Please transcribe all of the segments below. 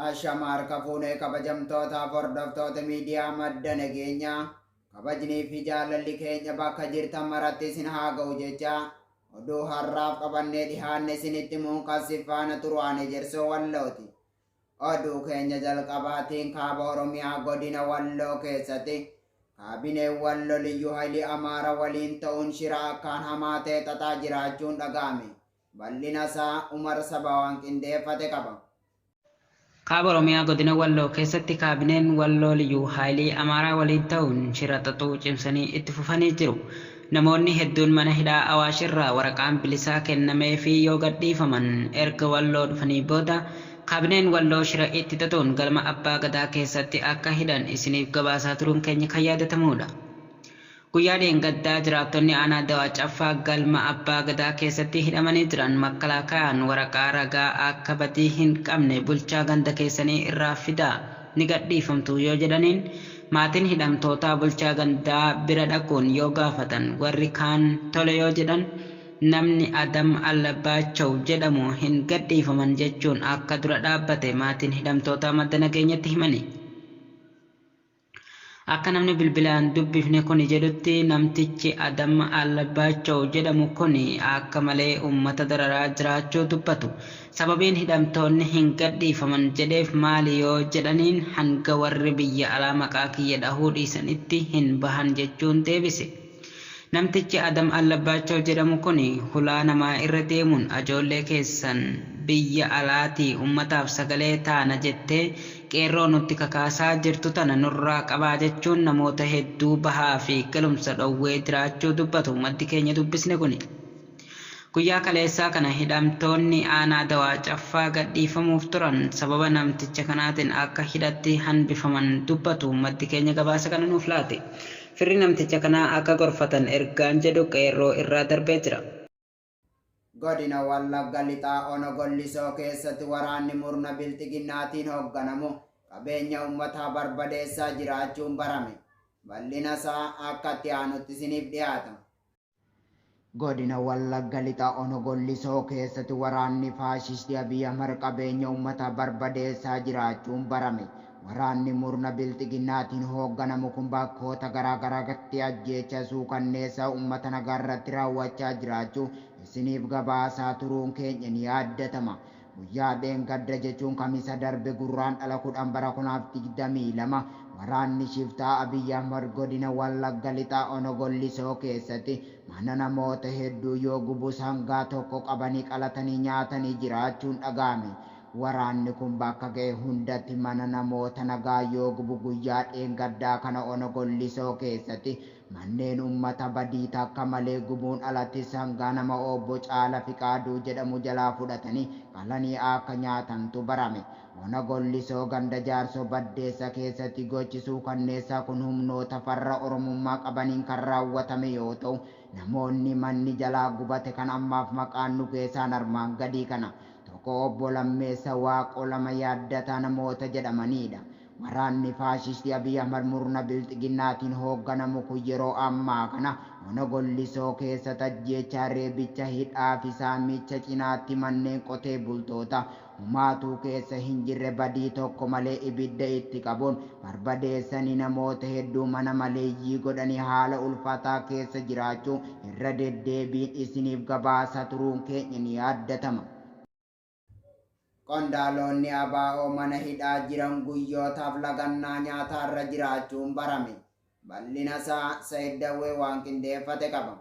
Ashama harka fuunee kabajamtootaaf hordoftoota miidiyaa madda nageenyaa kabajnii fi jaalalli keenya bakka jirtan maratti isin haa ga'u jecha oduu har'aaf qabannee dhihaanne isinitti himuun kan si faana turu ani Ejersoo Wallooti. Oduu keenya jalqabaatiin kaaba Oromiyaa godina Walloo keessatti kaabineen Wallo Liyyuu Hayilii Amaara waliin ta'uun shira akkaan hamaa ta'e xaxaa jiraachuun dhaga'ame. Bal'ina isaa Umar Sabawaan qindeeffate qaba. Kaaba Oromiyaa Godina Walloo keessatti kaabineen Walloo Liyyuu Haayilii Amaaraa waliin ta'uun shira xaxuu cimsanii itti fufanii jiru. Namoonni hedduun mana hidhaa Awaash irraa waraqaan bilisaa kennameefii yoo gadhiifaman erga Walloo dhufanii booda kaabineen Walloo shira itti xaxuun galma Abbaa Gadaa keessatti akka hidhan isiniif gabaasaa turuun keenya kan yaadatamuudha. Guyyaa dheengaddaa jiraattonni aanaa Dawaa Caffaa galma Abbaa Gadaa keessatti hidhamanii jiran makkalaakayaan waraqaa ragaa akka badii hin qabne bulchaa ganda keessanii irraa fidaa ni gadhiifamtu yoo jedhaniin maatiin hidhamtootaa bulchaa gandaa bira dhaquun yoo gaafatan warri kaan tole yoo jedhan namni Adam Allabaachow jedhamu hin gadhiifaman jechuun akka dura dhaabbate maatiin hidhamtootaa madda nageenyatti himani. Akka namni bilbilaan dubbifne kuni jedhutti namtichi Adam Allabaachow jedhamu kuni akka malee uummata dararaa jiraachuu dubbatu. Sababiin hidhamtoonni hin gadhiifaman jedheef maali yoo jedhaniin hanga warri biyya alaa maqaa kiyya dhahuu dhiisanitti hin bahan jechuun deebise. Namtichi Adam Allabaachow jedhamu kuni hulaa namaa irra deemuun ajoollee keessan biyya alaatii ummataaf sagalee taana jettee qeerroo nutti kakaasaa jirtu tana nurraa qabaa jechuun namoota hedduu bahaa fi galumsa dhowwee jiraachuu dubbatu maddi keenya dubbisne kuni. Guyyaa kaleessaa kana hidhamtoonni aanaa Dawaa Caffaa gadhiifamuuf turan sababa namticha kanaatiin akka hidhatti hanbifaman dubbatu maddi keenya gabaasa kana nuuf laate. Firri namticha kanaa akka gorfatan ergaan jedhu qeerroo irraa darbee jira. Godina Wallagga Lixaa Ona Gollisoo keessatti waraanni murna Bilxiginnaatiin hoogganamu qabeenya uummataa barbadeessaa jiraachuun barame. Bal'ina isaa akka itti aanutti isiniif dhiyaata. Godina Wallagga Lixaa Ona Gollisoo keessatti waraanni faashistii Abiy Ahmad qabeenya uummataa barbadeessaa jiraachuun barame. Waraanni murna Bilxiginnaatiin hoogganamu kun bakkoota garaa garaatti ajjeechaa suukanneessaa uummata nagaa irratti raawwachaa jiraachuu isiniif gabaasaa turuun keenya ni yaaddatama. Guyyaa dheengadda jechuun kamisa darbe Gurraandhala 10 bara 2022 waraanni shiftaa Abiy Ahmad godina Wallagga Lixaa Ona Gollisoo keessatti mana namoota hedduu yoo gubu sangaa tokko qabanii qalatanii nyaatanii jiraachuun dhaga'ame. Waraanni kun bakka ga'e hundatti mana namoota nagaa yoo gubu guyyaa dheengaddaa kana Ona Gollisoo keessatti manneen uummata badii takka malee gubuun alatti sangaa nama obbo Caala Fiqaaduu jedhamu jalaa fudhatanii qalanii akka nyaatantu barame. Ona Gollisoo ganda Jaarsoo Baddeessa keessatti gochi suukanneessaa kun humnoota farra Oromummaa qabaniin kan raawwatame yoo ta'u, namoonni manni jalaa gubate kan ammaaf maqaan nu geessaan armaan gadii kana. Tokko obbo Lammeessa Waaqoo, lama Yaaddataa namoota jedhamanidha. Waraanni faashistii Abiy Ahmad murna Bilxiginnaatiin hoogganamu kun yeroo ammaa kana Ona Gollisoo keessatti ajjeechaa, reebicha, hidhaa fi saamicha cinaatti manneen qotee bultoota homaatuu keessa hin jirre badii tokko malee ibidda itti qabuun barbadeessanii namoota hedduu mana maleeyyii godhanii haala ulfaataa keessa jiraachuu irra deddeebiin isiniif gabaasaa turuun keenya ni yaaddatama. Qondaalonni ABO mana hidhaa jiran guyyootaaf lagannaa nyaataarra jiraachuun barame. Bal'ina isaa Sayid Dawwee waan qindeeffate qaba.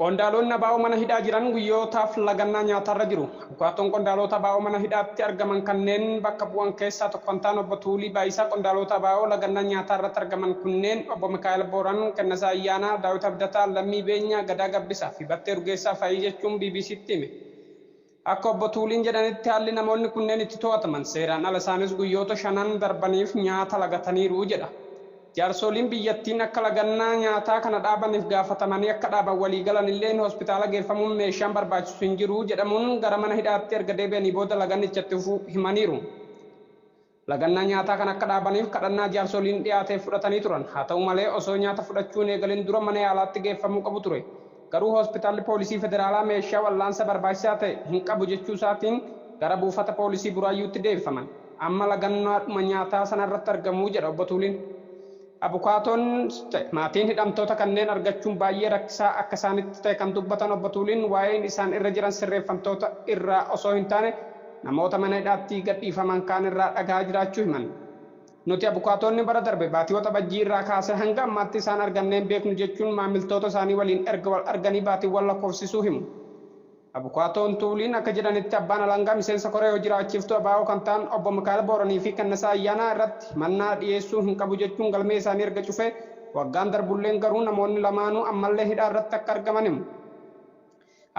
Qondaalonni ABO mana hidhaa jiran guyyootaaf lagannaa nyaataarra jiru. Abukaattoon qondaalota ABO mana hidhaatti argaman kanneen bakka bu'an keessaa tokko kan ta'an obbo Tuulii Baayisaa qondaalota ABO lagannaa nyaataa irratti argaman kunneen obbo Mikaa'el Booran, Kennasaa Ayyaanaa, Daawit Abdataa, Lammii Beenyaa, Gadaa Gabbisaa fi Battee Urgeessaa fa'i jechuun BBCtti hime. Akka obbo Tuuliin jedhanitti haalli namoonni kunneen itti to'ataman seeraan ala isaanis guyyoota shanan darbaniif nyaata lagataniiru jedha. Jaarsooliin biyyattiin akka lagannaa nyaataa kana dhaabaniif gaafatamanii akka dhaaban waliigalan illeen hospitaala geeffamuun meeshaan barbaachisu hin jiru jedhamuun gara mana hidhaatti erga deebi'anii booda lagannicha itti fufuu himaniiru. Lagannaa nyaataa kana akka dhaabaniif kadhannaa jaarsoliin dhiyaateef fudhatanii turan. Haa ta'u malee osoo nyaata fudhachuu hin eegalin dura mana yaalaatti geeffamuu qabu ture. Garuu hospitaalli poolisii federaalaa meeshaa wal'aansa barbaachisaa ta'e hin qabu jechuusaatiin gara buufata poolisii Buraayyuutti deebifaman. Amma lagannaadhuma nyaataa sanarratti argamuu jedha obbo Tuuliin. Abukaatoon maatiin hidhamtoota kanneen argachuun baay'ee rakkisaa akka isaanitti ta'e kan dubbatan obbo Tuuliin waa'een isaan irra jiran sirreeffamtoota irraa osoo hin taane namoota mana hidhaatti gadhiifaman kaan irraa dhagaa jiraachuu himan. Nuti abukaatonni bara darbe baatii Waxabajjii irraa kaasee hanga ammaatti isaan arganneen beeknu jechuun maamiltoota isaanii waliin erga wal arganii baatiiwwan lakkoofsisuu himu. Abukaatoon Tuuliin akka jedhanitti abbaan alangaa miseensa koree hojii raawwachiiftuu ABO kan ta'an obbo Mikaa'el Booranii fi Kennisaa Ayyaanaa irratti mannaa dhiyeessuu hin qabu jechuun galmee isaanii erga cufee waggaan darbulleen garuu namoonni lamaanuu ammallee hidhaa irratti akka argaman himu.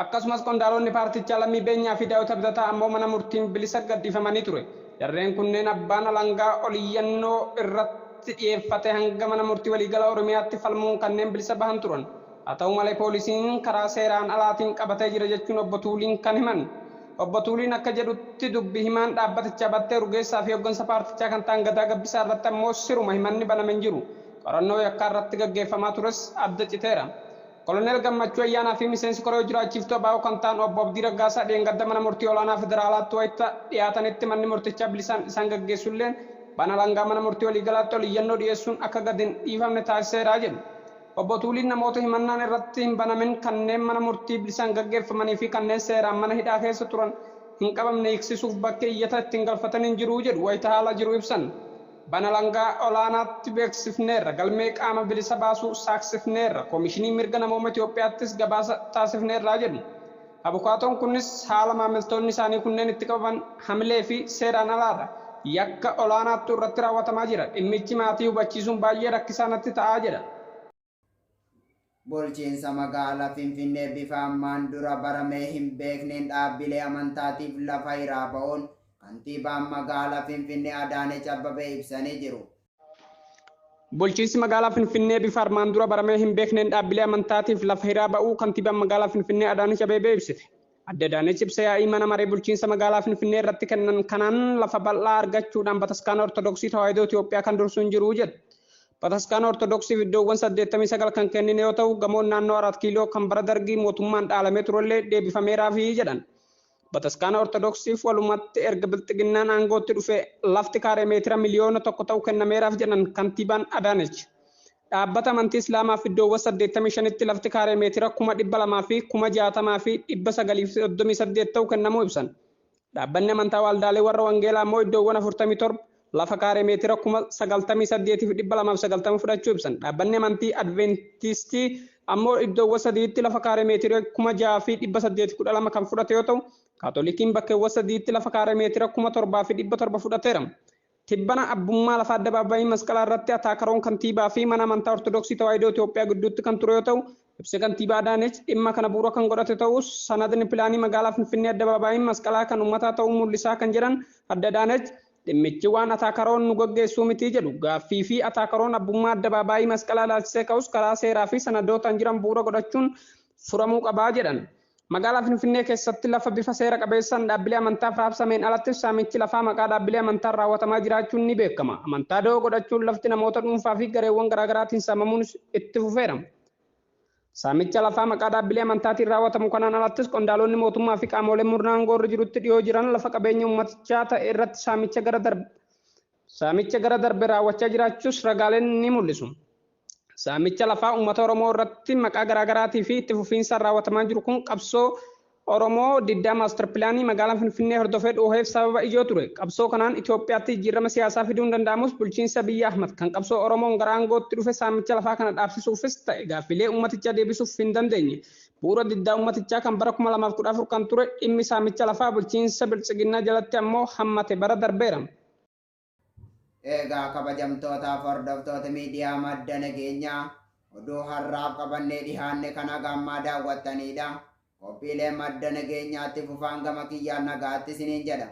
Akkasumas qondaalonni paartichaa Lammii Beenyaa fi Daawit Abdataa ammoo mana murtiin bilisa gadhiifamanii ture. Jarreen kunneen abbaan alangaa oliyyannoo irratti dhiyeeffate hanga mana murtii waliigala Oromiyaatti falmuun kanneen bilisa bahan turan. Haa ta'u malee poolisiin karaa seeraan alaatiin qabatee jira jechuun obbo Tuuliin kan himan. Obbo Tuuliin akka jedhutti dubbi himaan dhaabbatichaa Battee Urgeessaa fi hooggansa paartichaa kan ta'an Gadaa Gabbisaa irratti ammoo siruma himanni baname hin jiru. Qorannoo yakkaa irratti gaggeeffamaa tures adda citeera. Koloneel Gammachuu Ayyaanaa fi miseensi koree hojii ABO kan ta'an obbo Abdii Raggaasaa dheengadda mana murtii olaanaa federaalaatti wayita dhiyaatanitti manni murtichaa bilisaan isaan gaggeessulleen bana alangaa mana murtii waliigalaatti oliyyannoo dhiyeessuun akka gadi hin dhiifamne taasiseera jedhu. Obbo Tuuliin namoota himannaan irratti hin banamin kanneen mana murtii bilisaan gaggeeffamanii fi kanneen seeraan mana hidhaa keessa turan hin qabamne hiiksisuuf bakka iyyata ittiin galfatan hin jiru jedhu wayita haala jiru ibsan. Bana alangaa olaanaatti beeksifneerra, galmee qaama bilisa baasuu saaksifneerra, koomishinii mirga namooma Itoophiyaattis gabaasa taasifneerraa jedhu. Abukaatoon kunis haala maamiltoonni isaanii kunneen itti qabaman hamilee fi seeraan alaadha. Yakka olaanaattu irratti raawwatamaa jira. Dhimmichi maatii hubachiisuun baay'ee rakkisaa natti ta'aa jedha. Bulchiinsa magaalaa Finfinnee bifa ammaan dura baramee hin beekneen dhaabbilee amantaatiif lafa hiraa ba'uun kantiibaan magaalaa Finfinnee Adaanech Abeebee ibsanii jiru. Bulchiinsi magaalaa Finfinnee bifa armaan dura baramee hin beekneen dhaabbilee amantaatiif lafa hiraa ba'uu kantiibaan magaalaa Finfinnee Adaanech Abeebee ibsite. Adde Adaanech ibsa yaa'ii mana maree bulchiinsa magaalaa Finfinnee irratti kennan kanaan lafa bal'aa argachuudhaan bataskaana Ortodoksii Tawaahidoo Itoophiyaa kan dursu hin jiru jedhe. Bataskaana Ortodoksiif iddoowwan 89 kan kennine yoo ta'u gamoon naannoo 4 kiiloo kan bara dargii mootummaan dhaalamee turellee deebifameeraafii jedhan. Bataskaana Ortodoksiif walumatti erga bilxiginnaan aangootti dhufe lafti kaaree meetira 1 miliyoona ta'u kennameeraaf jedhan kantiibaan Adaanech. Dhaabbata amantii Islaamaaf iddoowwan 85tti lafti kaaree meetira 260,938 ta'u kennamuu ibsan. Dhaabbanni amantaa waldaalee warra Wangeelaa immoo iddoowwan 47 lafa kaaree meetira 98,290 fudhachuu ibsan. Dhaabbanni amantii Adventistii ammoo iddoowwan sadiitti lafa kaaree meetira 6,812 kan fudhate yoo ta'u, Kaatolikiin bakkeewwan sadiitti lafa kaaree meetira 7,700 fudhateera. Tibbana abbummaa lafa addabaabayii masqalaa irratti ataakaroon kantiibaa fi mana amantaa Ortodoksii Tawaahidoo Itoophiyaa gidduutti kan ture yoo ta'u, ibsi kantiibaa Adaanech dhimma kana bu'uura kan godhate ta'us sanadni pilaanii magaalaa Finfinnee addabaabayiin masqalaa kan uummataa ta'uu mul'isaa kan jedhan adde Adaanech dhimmichi waan ataakaroon nu gaggeessuu miti jedhu. Gaaffii fi ataakaroon abbummaa addabaabayii masqalaa ilaalchisee ka'us karaa seeraa fi sanadootaan jiran bu'uura godhachuun furamuu qabaa jedhan. Magaalaa Finfinnee keessatti lafa bifa seera qabeessaan dhaabbilee amantaaf raabsameen alatti saamichi lafaa maqaa dhaabbilee amantaan raawwatamaa jiraachuun ni beekama. Amantaa da'oo godhachuun lafti namoota dhuunfaa fi gareewwan garaagaraatiin saamamuun itti fufeera. Saamicha lafaa maqaa dhaabbilee amantaatiin raawwatamu kanaan alattis qondaalonni mootummaa fi qaamoleen murna aangoo irra jirutti dhiyoo jiran lafa qabeenya uummatichaa ta'e irratti saamicha gara darbe raawwachaa jiraachuus ragaaleen ni mul'isu. Saamicha lafaa uummata Oromoo irratti maqaa garaagaraatii fi itti fufiinsaan raawwatamaa jiru kun qabsoo Oromoo diddaa maastar pilaanii magaalaa Finfinnee hordofee dhooheef sababa ijoo ture. Qabsoo kanaan Itoophiyaatti jijjiirama siyaasaa fiduun danda'amus bulchiinsa Abiyyi Ahmad kan qabsoo Oromoon gara aangootti dhufe saamicha lafaa kana dhaabsisuufis ta'e gaaffilee uummatichaa deebisuuf hin dandeenye. Bu'uura diddaa uummatichaa kan bara 2014 kan ture dhimmi saamicha lafaa bulchiinsa biltsiginnaa jalatti ammoo hammate bara darbeera. Egaa kabajamtootaaf hordoftoota miidiyaa madda nageenyaa oduu har'aaf qabannee dhihaanne kana gammaa daawwattanidha. Qophiilee madda nageenyaatti fufaan gama kiyyaan nagaatti isiniin jedha.